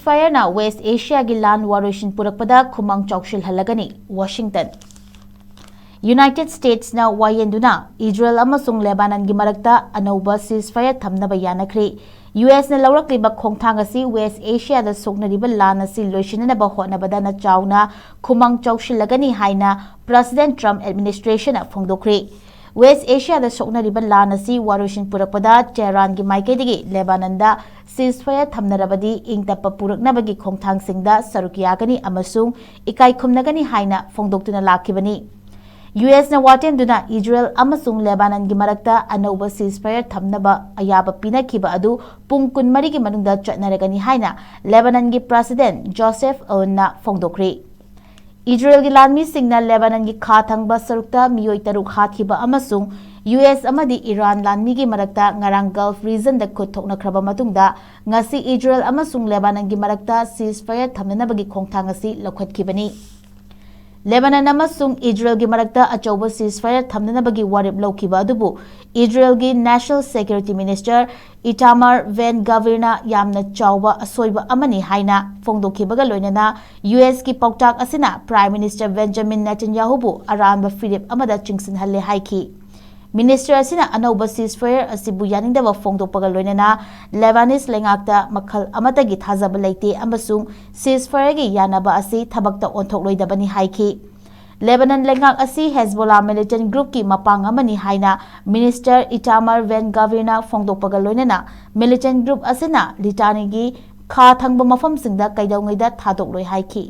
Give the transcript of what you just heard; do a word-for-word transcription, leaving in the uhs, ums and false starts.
ꯐꯥꯌꯔꯅ west ꯑꯦꯁꯤꯌꯥꯒꯤ ꯂꯥꯟ ꯋꯥꯔꯣꯏꯁꯤꯟ ꯄꯨꯔꯛꯄꯗ ꯈꯨꯃꯥꯡ ꯆꯥꯎꯁꯤꯜꯍꯜꯂꯒꯅꯤ꯫ ꯋꯥꯁꯤꯡꯇꯟ꯫ ꯌꯨꯅꯥꯏꯇꯦꯗ ꯁ꯭ꯇꯦꯠꯁꯅ ꯋꯥꯌꯦꯟꯗꯨꯅ ꯏꯖꯔꯦꯜ ꯑꯃꯁꯨꯡ ꯂꯦꯕꯥꯅꯟꯒꯤ ꯃꯔꯛꯇ ꯑꯅꯧꯕ ꯁꯤꯖꯐꯥꯌꯔ ꯊꯝꯅꯕ ꯌꯥꯅꯈ꯭ꯔꯦ꯫ ꯌꯨ ꯑꯦꯁꯅ ꯂꯧꯔꯛꯂꯤꯕ ꯈꯣꯡꯊꯥꯡ ꯑꯁꯤ ꯋꯦꯁ ꯑꯦꯁꯤꯌꯥꯗ ꯁꯣꯛꯅꯔꯤꯕ ꯂꯥꯟ ꯑꯁꯤ ꯂꯣꯏꯁꯤꯟꯅꯅꯕ ꯍꯣꯠꯅꯕꯗꯅ ꯆꯥꯎꯅ ꯈꯨꯃꯥꯡ ꯆꯥꯎꯁꯤꯜꯂꯒꯅꯤ ꯍꯥꯏꯅ ꯄ꯭ꯔꯦꯁꯤꯗꯦꯟꯠ ꯇ꯭ꯔꯝꯞ ꯑꯦꯗꯃꯤꯅꯤꯁꯇ꯭ꯔꯦꯁꯟꯅ ꯐꯣꯡꯗꯣꯛꯈ꯭ꯔꯦ꯫ ꯋꯦꯁ ꯑꯦꯁꯤꯌꯥꯗ ꯁꯣꯛꯅꯔꯤꯕ ꯂꯥꯟ ꯑꯁꯤ ꯋꯥꯔꯣꯏꯁꯤꯟ ꯄꯨꯔꯛꯄꯗ ꯇꯦꯍꯔꯥꯟꯒꯤ ꯃꯥꯏꯀꯩꯗꯒꯤ ꯂꯦꯕꯥꯅꯟꯗ ꯁꯤꯖꯐꯥꯌꯔ ꯊꯝꯅꯔꯕꯗꯤ ꯏꯪ ꯇꯞꯄ ꯄꯨꯔꯛꯅꯕꯒꯤ ꯈꯣꯡꯊꯥꯡꯁꯤꯡꯗ ꯁꯔꯨꯛ ꯌꯥꯒꯅꯤ ꯑꯃꯁꯨꯡ ꯏꯀꯥꯏ ꯈꯨꯝꯅꯒꯅꯤ ꯍꯥꯏꯅ ꯐꯣꯡꯗꯣꯛꯇꯨꯅ ꯂꯥꯛꯈꯤꯕꯅꯤ꯫ ꯌꯨ ꯑꯦꯁꯅ ꯋꯥꯇꯦꯝꯗꯨꯅ ꯏꯖꯔꯦꯜ ꯑꯃꯁꯨꯡ ꯂꯦꯕꯥꯅꯟꯒꯤ ꯃꯔꯛꯇ ꯑꯅꯧꯕ ꯁꯤꯖꯐꯥꯌꯔ ꯊꯝꯅꯕ ꯑꯌꯥꯕ ꯄꯤꯅꯈꯤꯕ ꯑꯗꯨ ꯄꯨꯡ ꯀꯨꯟꯃꯔꯤꯒꯤ ꯃꯅꯨꯡꯗ ꯆꯠꯅꯔꯒꯅꯤ ꯍꯥꯏꯅ ꯂꯦꯕꯥꯅꯟꯒꯤ ꯄ꯭ꯔꯦꯁꯤꯗꯦꯟꯠ ꯖꯣꯁꯦꯐ ꯑꯎꯟꯅ ꯐꯣꯡꯗꯣꯛꯈ꯭ꯔꯦ꯫ ꯏꯖꯔꯦꯜꯒꯤ ꯂꯥꯟꯃꯤꯁꯤꯡꯅ ꯂꯦꯕꯥꯅꯟꯒꯤ ꯈꯥ ꯊꯪꯕ ꯁꯔꯨꯛꯇ ꯃꯤꯑꯣꯏ ꯇꯔꯨꯛ ꯍꯥꯠꯈꯤꯕ ꯑꯃꯁꯨꯡ ꯌꯨ ꯑꯦꯁ ꯑꯃꯗꯤ ꯏꯔꯥꯟ ꯂꯥꯟꯃꯤꯒꯤ ꯃꯔꯛꯇ ꯉꯔꯥꯡ ꯒꯜꯐ ꯔꯤꯖꯟꯗ ꯈꯨꯠ ꯊꯣꯛꯅꯈ꯭ꯔꯕ ꯃꯇꯨꯡꯗ, ꯉꯁꯤ ꯏꯖꯔꯦꯜ ꯑꯃꯁꯨꯡ ꯂꯦꯕꯥꯅꯟꯒꯤ ꯃꯔꯛꯇ ꯁꯤꯖꯐꯥꯌꯔ ꯊꯝꯅꯅꯕꯒꯤ ꯈꯣꯡꯊꯥꯡ ꯑꯁꯤ ꯂꯧꯈꯠꯈꯤꯕꯅꯤ꯫ ꯂꯦꯕꯥꯅꯟ ꯑꯃꯁꯨꯡ ꯏꯖꯔꯦꯜꯒꯤ ꯃꯔꯛꯇ ꯑꯆꯧꯕ ꯁꯤꯖꯐꯥꯌꯔ ꯊꯝꯅꯅꯕꯒꯤ ꯋꯥꯔꯦꯞ ꯂꯧꯈꯤꯕ ꯑꯗꯨꯕꯨ ꯏꯖꯔꯦꯜꯒꯤ ꯅꯦꯁꯅꯦꯜ ꯁꯦꯀ꯭ꯌꯨꯔꯤꯇꯤ ꯃꯤꯅꯤꯁꯇꯔ ꯏꯇꯥꯃꯥꯔ ꯚꯦꯟ ꯒꯥꯚꯤꯔꯅ ꯌꯥꯝꯅ ꯆꯥꯎꯕ ꯑꯁꯣꯏꯕ ꯑꯃꯅꯤ ꯍꯥꯏꯅ ꯐꯣꯡꯗꯣꯛꯈꯤꯕꯒ ꯂꯣꯏꯅꯅ ꯌꯨ ꯑꯦꯁꯀꯤ ꯄꯥꯎꯇꯥꯛ ꯑꯁꯤꯅ ꯄ꯭ꯔꯥꯏꯝ ꯃꯤꯅꯤꯁꯇꯔ ꯕꯦꯟꯖꯥꯃꯤꯟ ꯅꯦꯇꯟꯌꯥꯍꯨꯕꯨ ꯑꯔꯥꯟꯕ ꯐꯤꯔꯦꯞ ꯑꯃꯗ ꯆꯤꯡꯁꯤꯟꯍꯜꯂꯦ ꯍꯥꯏꯈꯤ꯫ ꯃꯤꯅꯤꯁꯇꯔ ꯑꯁꯤꯅ ꯑꯅꯧꯕ ꯁꯤꯖꯐꯥꯌꯔ ꯑꯁꯤꯕꯨ ꯌꯥꯅꯤꯡꯗꯕ ꯐꯣꯡꯗꯣꯛꯄꯒ ꯂꯣꯏꯅꯅ ꯂꯦꯕꯥꯅꯤꯁ ꯂꯩꯉꯥꯛꯇ ꯃꯈꯜ ꯑꯃꯠꯇꯒꯤ ꯊꯥꯖꯕ ꯂꯩꯇꯦ ꯑꯃꯁꯨꯡ ꯁꯤꯖꯐꯥꯌꯔꯒꯤ ꯌꯥꯅꯕ ꯑꯁꯤ ꯊꯕꯛꯇ ꯑꯣꯟꯊꯣꯛꯂꯣꯏꯗꯕꯅꯤ ꯍꯥꯏꯈꯤ꯫ ꯂꯦꯕꯥꯅꯟ ꯂꯩꯉꯥꯛ ꯑꯁꯤ ꯍꯦꯖꯕꯣꯂꯥ ꯃꯤꯂꯤꯇꯦꯟꯠ ꯒ꯭ꯔꯨꯞꯀꯤ ꯃꯄꯥꯡ ꯑꯃꯅꯤ ꯍꯥꯏꯅ ꯃꯤꯅꯤꯁꯇꯔ ꯏꯇꯥꯃꯥꯔ ꯚꯦꯟ ꯒꯥꯚꯤꯔꯅ ꯐꯣꯡꯗꯣꯛꯄꯒ ꯂꯣꯏꯅꯅ ꯃꯤꯂꯤꯇꯦꯟꯠ ꯒ꯭ꯔꯨꯞ ꯑꯁꯤꯅ ꯂꯤꯇꯥꯅꯤꯒꯤ ꯈꯥ ꯊꯪꯕ ꯃꯐꯝꯁꯤꯡꯗ ꯀꯩꯗꯧꯉꯩꯗ ꯊꯥꯗꯣꯛꯂꯣꯏ ꯍꯥꯏꯈꯤ꯫